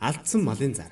Алдсан малын зар.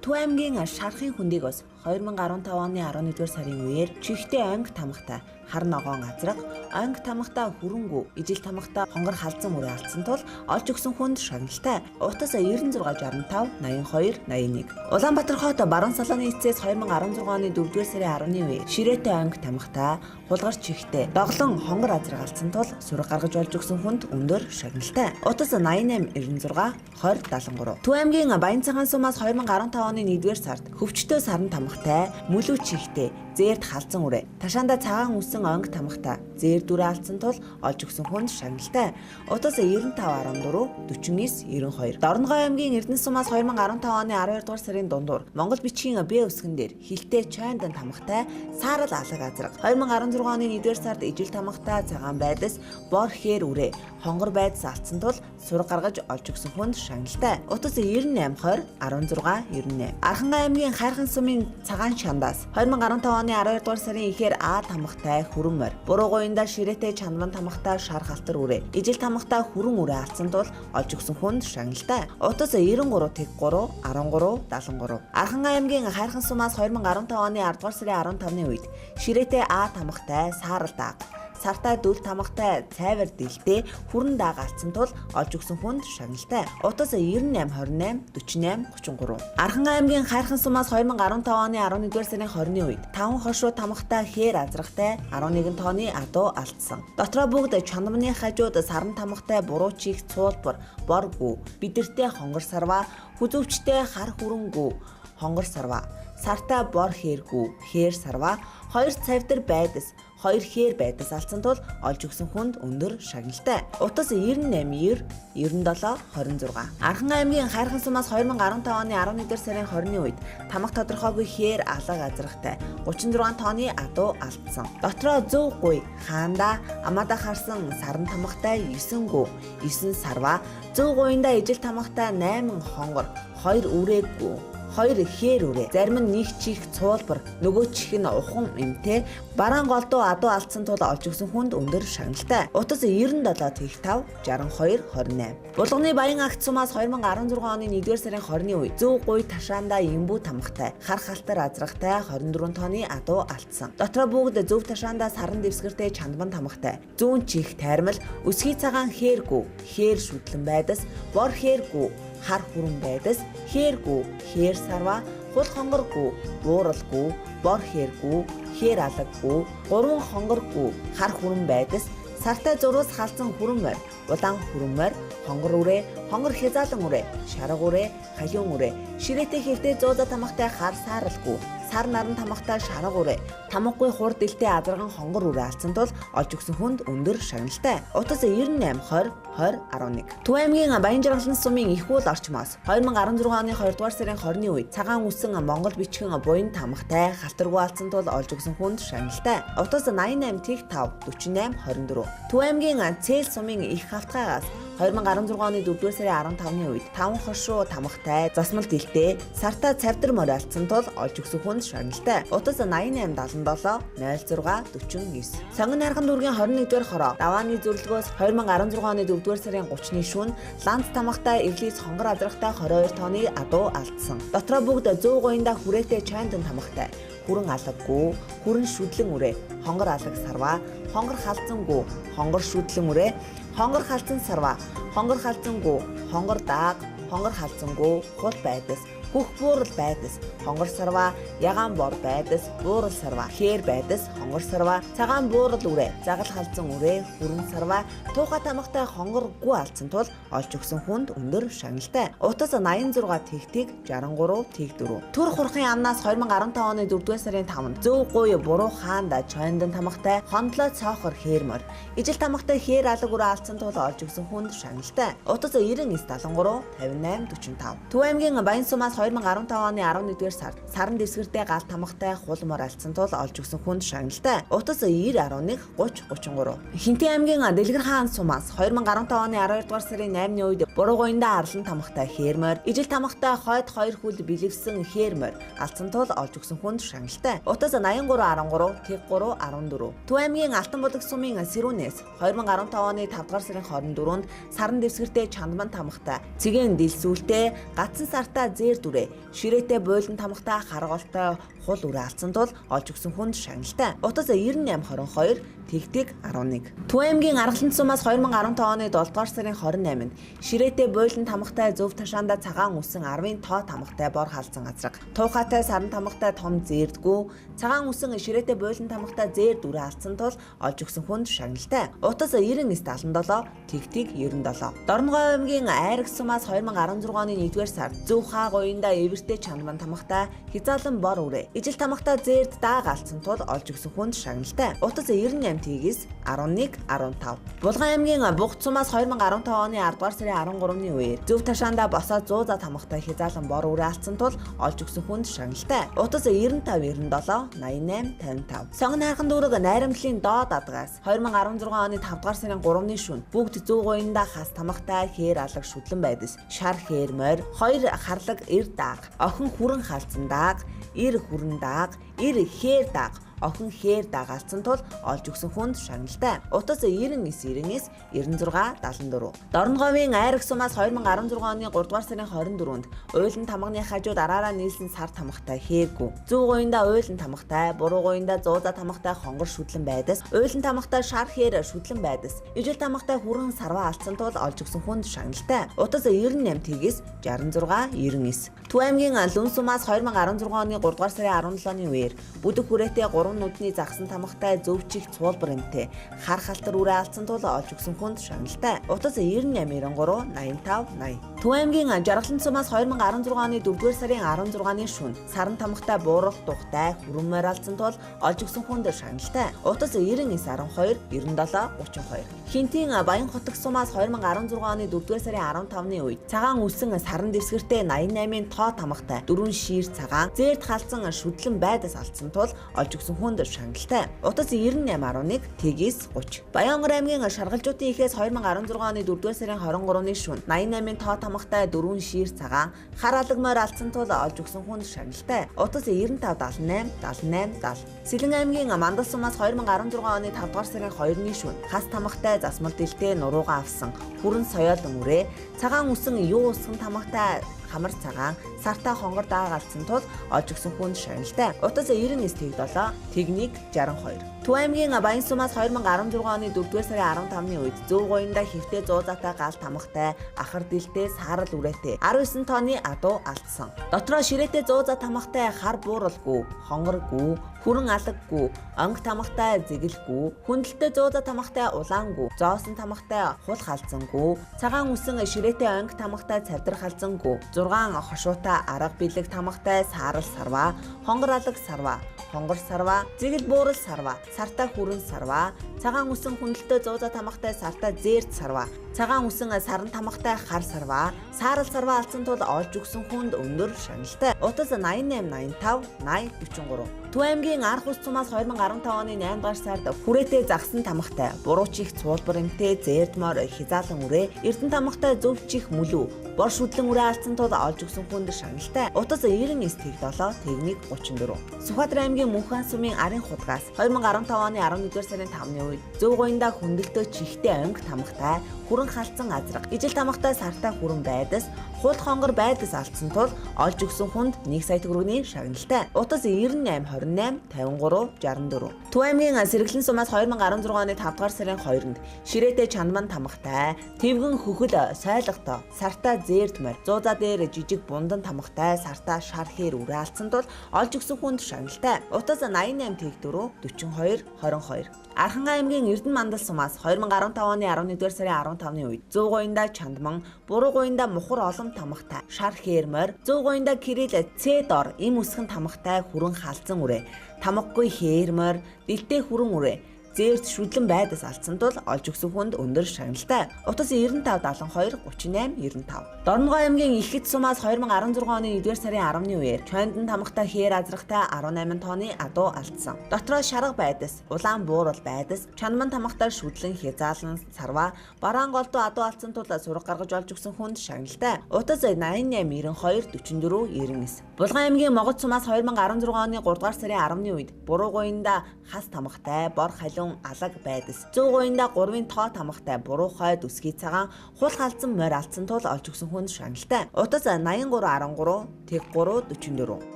Төв аймгийн Шархын хөндийг ус 2015 оны 11-р сарын үеэр чихтэй анги тамхтай хар ногоон азраг, анги тамхтай хөрөнгөө, ижил тамхтай хонгор халзан үрээ алдсан тул олж өгсөн хүнд шагналтай. Утас 96 65 82 81. Улаанбаатар хот Баруун салааны эцэс 2016 оны 4-р сарын 10-ны үеэр ширээтэй анги тамхтай, хулгар чихтэй, доглон хонгор азраг алдсан тул сураг гаргаж олж өгсөн хүнд өндөр шагналтай. Утас 88 96 20 73. Төв аймгийн Баян цагаан сумаас 2015 оны 1-р сард хөвчтөө саран тамхтай, мөлүү чихтэй, зээрд халзан үрээ. Ташаанда цагаан үсэн онг тамхтай, зээр дүрээ алдсан тул олж өгсөн хүнд шагналтай. Утас 95 14 49 92. Дорногов аймгийн Эрдэнэ сумаас 2015 оны 12 дугаар сарын дундуур Монгол бичгийн Б үсгэн дээр хилтэй чойндан тамхтай, саарал алаг азраг. 2016 оны 1-р сард ижил тамхтай цагаан байдас бор хээр үрээ, хонгор байдас алдсан тул сураг гаргаж олж өгсөн хүнд шагналтай. Утас 98 20 16 98. Архангай аймгийн Хайрхан сумын цагаан шандаас 2015 оны 12 дугаар сарын ихээр А тамхтай хүрэн морь. Буруу гуянда ширээтэй чанван тамхтай шар халтар үрээ. Ижил тамхтай хүрэн үрээ алдсан тул олж өгсөн хүнд шагналтай. Утас 93 тэг 3 13 73. Архангай аймгийн Хайрхан сумаас 2015 оны 10 дугаар сарын 15-ны үед ширээтэй А тамхтай саарал дааг сартай дүл тамгатай цайвар дэлтэй хүрэн дааг алдсан тул олж өгсөн хүнд шагналтай. Утас 98 28 48 33. Архангай аймгийн Хайрхан сумаас 2015 оны 11-р сарын 20-ны үед таван хошуу тамгатай хээр азрахтай 11 тооны адуу алдсан. Дотроо бүгд чанамны хажууд саран тамгатай буруу чих цуулбар бор гүү бидэртэй хонгор сарва хүзүүвчтэй хар хүрэнгүү хонгор сарва сартай бор хээргүү хээр сарва хоёр цавдар байдас хоёр хээр байдас алдсан тул олж өгсөн хүнд өндөр шагналтай. Утас 98 90 97 26. Архан аймгийн Хайрхан сумаас 2015 оны 11-р сарын 20-ны үед тамга тодорхойгүй хээр алга азрахтай 36 тооны адуу алдсан. Дотроо зөв гуй хаанда амаада харсан саран тамгатай 9 гү 9 сарва зөв гуйнда ижил тамгатай 8 хонгор 2 үрээгүй хоёр хээр үрээ. Зарим нь нэг чих цуулбар, нөгөө чих нь ухан эмтэй. Бараан голдуу адуу алдсан тул олж өгсөн хүнд өндөр шагналтай. Утас 97 тэг 5 62 28. Булганы Баян агт сумаас 2016 оны 1-р сарын 20-ны үед зөв гуй ташаанда эмбүү тамгатай, хар халтар азрахтай 24 тооны адуу алдсан. Дотроо бүгд зөв ташаанда саран дэвсгэртэй чандман тамгатай. Зүүн чих тайрмал, өсгий цагаан хээргүү, хээр шүтлэн байдас, бор хээргүү, хар хүрэн байдас, хээргүү, хээр сарва, хул хонгоргүү, бууралгүй, бор хээргүү, хээр алаггүй, гурван хонгоргүү, хар хүрэн байдас, сартай зурвас халзан хүрэн морь, улаан хүрэн морь, хонгор үрээ, хонгор хязаалан үрээ, шарга үрээ, халиун үрээ, ширээтэй хөвтэй зууза тамгатай хар сааралгүй, сар наран тамгатай шарга үрээ, тамгагүй хур дэлтэй азарган хонгор үрээ алдсан тул олж өгсөн хүнд өндөр шагналтай. Утас 98 20 20 11. Төв аймгийн Баян жаргалан сумын их уул орчмоос 2016 оны 2 дугаар сарын 20-ны үед цагаан үсэн Монгол бичгэн буян тамгатай халтаргүй алдсан тул олж өгсөн хүнд шагналтай. Утас 88 тэг 5 48 24. Төв аймгийн Цээл сумын их хавтгаагаас 2016 оны 4-р сарын 15-ны үед таван хошуу тамгатай засмал дэлтэй сартай цавдар морь алдсан тул олж өгсөн хүнд шагналтай. Утас 88 77 06 49. Сонгон хайрхан дүүргийн 21-р хороо давааны зөвлөгөөс 2016 оны 4-р сарын 30-ны шөнө ланц тамгатай эвлийс хонгор азрахтай 22 тооны адуу алдсан. Дотроо бүгд зөв гуянда хүрээтэй чайндан тамгатай хүрэн алаггүй, хүрэн шүдлэн үрээ, хонгор алаг сарва, хонгор халзангүй, хонгор шүдлэн үрээ, хонгор халзан сарва, хонгор халзангүй, хонгор дааг, хонгор халзангүй, хул байдас, хөх буурал байдас, хонгор сарва, ягаан бор байдас, буурал сарва, хээр байдас, хонгор сарва, цагаан буурал үрээ, загал халзан үрээ, хүрэн сарва, туухай тамгатай хонгоргүй алдсан тул олж өгсөн хүнд өндөр шагналтай. Утас 86 тэг тэг 63 тэг 4. Төр хурхын амнаас 2015 оны 4-р сарын 5-нд зөв гуй буруу хаанда чойндан тамгатай хондлоо цоохор хээр морь. Ижил тамгатай хээр алаг үрээ алдсан тул олж өгсөн хүнд шагналтай. Утас 99 73 58 45. Төв аймгийн Баян сумаас 2015 оны 11-р сард саран дэвсгэртэй гал тамгатай хул мор алдсан тул олж өгсөн хүнд шагналтай. Утас 90.1 30 33. Хинтээ аймгийн Дэлгэр хаан сумаас 2015 оны 12-р сарын 8-ны үед Буруугуянда арлан тамгатай хээр морь, ижил тамгатай хойд хоёр хүл бэлэвсэн хээр морь алдсан тул олж өгсөн хүнд шагналтай. Утас 83 13 тэг 3 14. Төв аймгийн Алтан булаг сумын Сэрүүнээс 2015 оны 5-р сарын 24-нд саран дэвсгэртэй чандман тамгатай, цэгэн дэлсүүлтэй, гацсан сартаа зээр дүрээ, ширээтэй буйлан тамгатай харгалтай хул үрээ алдсан тул олж өгсөн хүнд шагналтай. Утас 98 22 тэг 11. Төв аймгийн Аргалан сумаас 2015 оны 7-р сарын 28-нд ширээтэй буйлан тамгатай зөв ташаанда цагаан үсэн 10-ын тоо тамгатай бор халзан азраг. Туухатай саран тамгатай том зээрдгүү, цагаан үсэн ширээтэй буйлан тамгатай зээр дүрээ алдсан тул олж өгсөн хүнд шагналтай. Утас 99 77 тэг 97. Дорногов аймгийн Айраг сумаас 2016 оны 1-р сард зөв хаа гуянда эвэртэй чанман тамгатай хязаалан бор үрээ. Ижил тамгатай зээрд дааг алдсан тул олж өгсөн хүнд шагналтай. Утас 98 тэгээс 11 15. Булган аймгийн Бугц сумаас 2015 оны 10-р сарын 13-ны үеэр зөв ташаанда босоо 100 за тамгатай хязаалан бор үрээ алдсан тул олж өгсөн хүнд шагналтай. Утас 95 97 88 55. Сонгон хайрхан дүүрэг найрамдлын доод адгаас 2016 оны 5-р сарын 3-ны шөнө бүгд зөв гуянда хас тамгатай хээр алаг шүдлэн байдас. Шар хээр морь, хоёр харлаг эр дааг, охин хүрэн халзан дааг, эр хүрэн дааг, эр хээр дааг, охин хээр дагаалцсан тул олж өгсөн хүнд шагналтай. Утас 99 99 96 74. Дорноговын Айраг сумаас 2016 оны 3-р сарын 24-нд уйлан тамганы хажууд араараа нийлсэн сар тамгатай хээргүй. Зүү гуянда уйлан тамгатай, буруу гуянда зууза тамгатай хонгор шүдлэн байдас, уйлан тамгатай шар хээр шүдлэн байдас. Ижил тамгатай хүрэн сарваа алдсан тул олж өгсөн хүнд шагналтай. Утас 98 тэгээс 66 99. Төв аймгийн Лүн сумаас 2016 оны 3-р сарын 17-ны үеэр бүдэг хүрээтэй 3 нүдний загсан тамгатай зөвчих цуулбар эмтэй хар халтар үрээ алдсан тул олж өгсөн хүнд шагналтай. Утас 98 93 85 80. Төв аймгийн Жаргалан сумаас 2016 оны 4-р сарын 16-ны шөнө саран тамгатай буурал тухтай хүрэн морь алдсан тул олж өгсөн хүнд шагналтай. Утас 99 12 97 32. Хинтийн Баян хотог сумаас 2016 оны 4-р сарын 15-ны үед цагаан үсэн саран дэвсгэртэй 88-ын тоо тамгатай 4 шиир цагаан зээрд халдсан шүдлэн байдас алдсан тул олж өгсөн хүнд шагналтай. Утас 98.1 тэгээс 30. Баян-Онгор аймгийн Шаргалжуудын ихээс 2016 оны 4-р сарын 23-ны шөнө 88-ын тоо тамгатай 4 шиир цагаан хар алаг морь алдсан тул олж өгсөн хүнд шагналтай. Утас 95 78 78 70. Сэлэн аймгийн Мандал сумаас 2016 оны 5-р сарын 2-ны шөнө хас тамгатай засмал дэлтэй нуруугаа авсан хүрэн соёолон үрээ цагаан үсэн юу усган тамгатай хамар цагаан сартаа хонгор дааг алдсан тул олж өгсөн хүнд шагналтай. Утас 99 тэг 7 тэг 1 62. Төв аймгийн Баян сумаас 2016 оны 4-р сарын 15-ны үед зөв гуянда хэвтэй зуузаатай гал тамгатай ахар дэлтэй саарал үрээтэй 19 тонны адуу алдсан. Дотроо ширээтэй зуузаа тамгатай хар бууралгүй, хонгоргүй, хүрэн алаггүй, онг тамгатай зэгэлгүй, хүндэлтэй зуузаа тамгатай улаангүй, зоосон тамгатай хул халзангүй, цагаан үсэн ширээтэй онг тамгатай цавдар халзангүй, 6 хошуутай арга бэлэг тамгатай саарал сарваа, хонгор алаг сарваа, хонгор сарваа, зэгэл буурал сарваа, сартаа хүрэн сарваа, цагаан үсэн хүндэлтэй зуузаа тамгатай сартаа зээрт сарваа, цагаан үсэн саран тамгатай хар сарваа, саарал сарваа алдсан тул олж өгсөн хүнд өндөр шагналтай. Утас 88 85 80 43. Төв аймгийн Арх ус сумаас 2015 оны 8 дугаар сард хүрээтэй загсан тамгатай, буруучих цуулбар эмтэй зээрд мор хязаалан үрээ, эрдэн тамгатай зөвчих мүлүү, бор шүдлэн үрээ алдсан тул олж өгсөн хүнд шагналтай. Утас 99 тэг 7 тэг 1 34. Сүхбаатар аймгийн Мөнхаан сумын Арын худгаас 2015 оны 11-р сарын 5-ны үед зөв гуянда хүндэлтөө чихтэй онг тамгатай хүрэн халдсан азраг, ижил тамгатай сартаа хүрэн байдас, хул хонгор байдас алдсан тул олж өгсөн хүнд 1 сая төгрөгийн шагналтай. Утас 98 28 53 64. Төв аймгийн Сэргэлэн сумаас 2016 оны 5 дугаар сарын 2-нд ширээтэй чандман тамгатай, тэвгэн хөхөл сойлготой, сартаа зээрд морь, зуузаа дээр жижиг бундан тамгатай, сартаа шар хээр үрээ алдсан тул олж өгсөн хүнд шагналтай. Утас 88 тэг 4 42 22. Архангай аймгийн Эрдэнэ мандал сумаас 2015 оны 11-р сарын 15-ны үед зөв гуянда чандман, буруу гуянда мухар олон тамгатай, шар хээр морь, зөв гуянда кирилл Ц дор им үсгэн тамгатай хүрэн халзан үрээ, тамгагүй хээр морь, дэлтэй хүрэн үрээ, Зээрт шүдлэн байдас алдсан тул олж өгсөн хүнд өндөр шагналтай. Утас 95 72 38 95. Дорногов аймгийн Ихэд сумаас 2016 оны 1-р сарын 10-ны үеэр Чойндан тамгатай хээр азрахтай 18 тонны адуу алдсан. Дотроо шарга байдас, улаан буурал байдас, чанман тамгатай шүдлэн хязаалан сарва, бараан голдуу адуу алдсан тул сураг гаргаж олж өгсөн хүнд шагналтай. Утас 88 92 44 99. Булган аймгийн Могод сумаас 2016 оны 3 дугаар сарын 10-ны үед буруу гуйнда хас тамгатай, бор халиун алаг байдас. Зүү гуйнда 3-ын тоо тамгатай, буруу хойд өсгий цагаан, хул халдсан морь алдсан тул олж өгсөн хүнд шагналтай. Утас 83 13 тэг 3 44.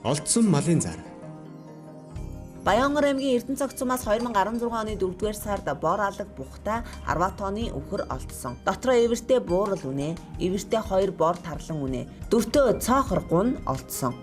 Олдсон малын зар. Баянгар аймгийн Эрдэнэ сумаас 2016 оны 4-р сард бор алаг бухтай 10 тонны өвхөр олдсон. Дотроо эвэртэй буурал үнэ, эвэртэй 2 бор тарлан үнэ, дөртөө цоохор гун олдсон.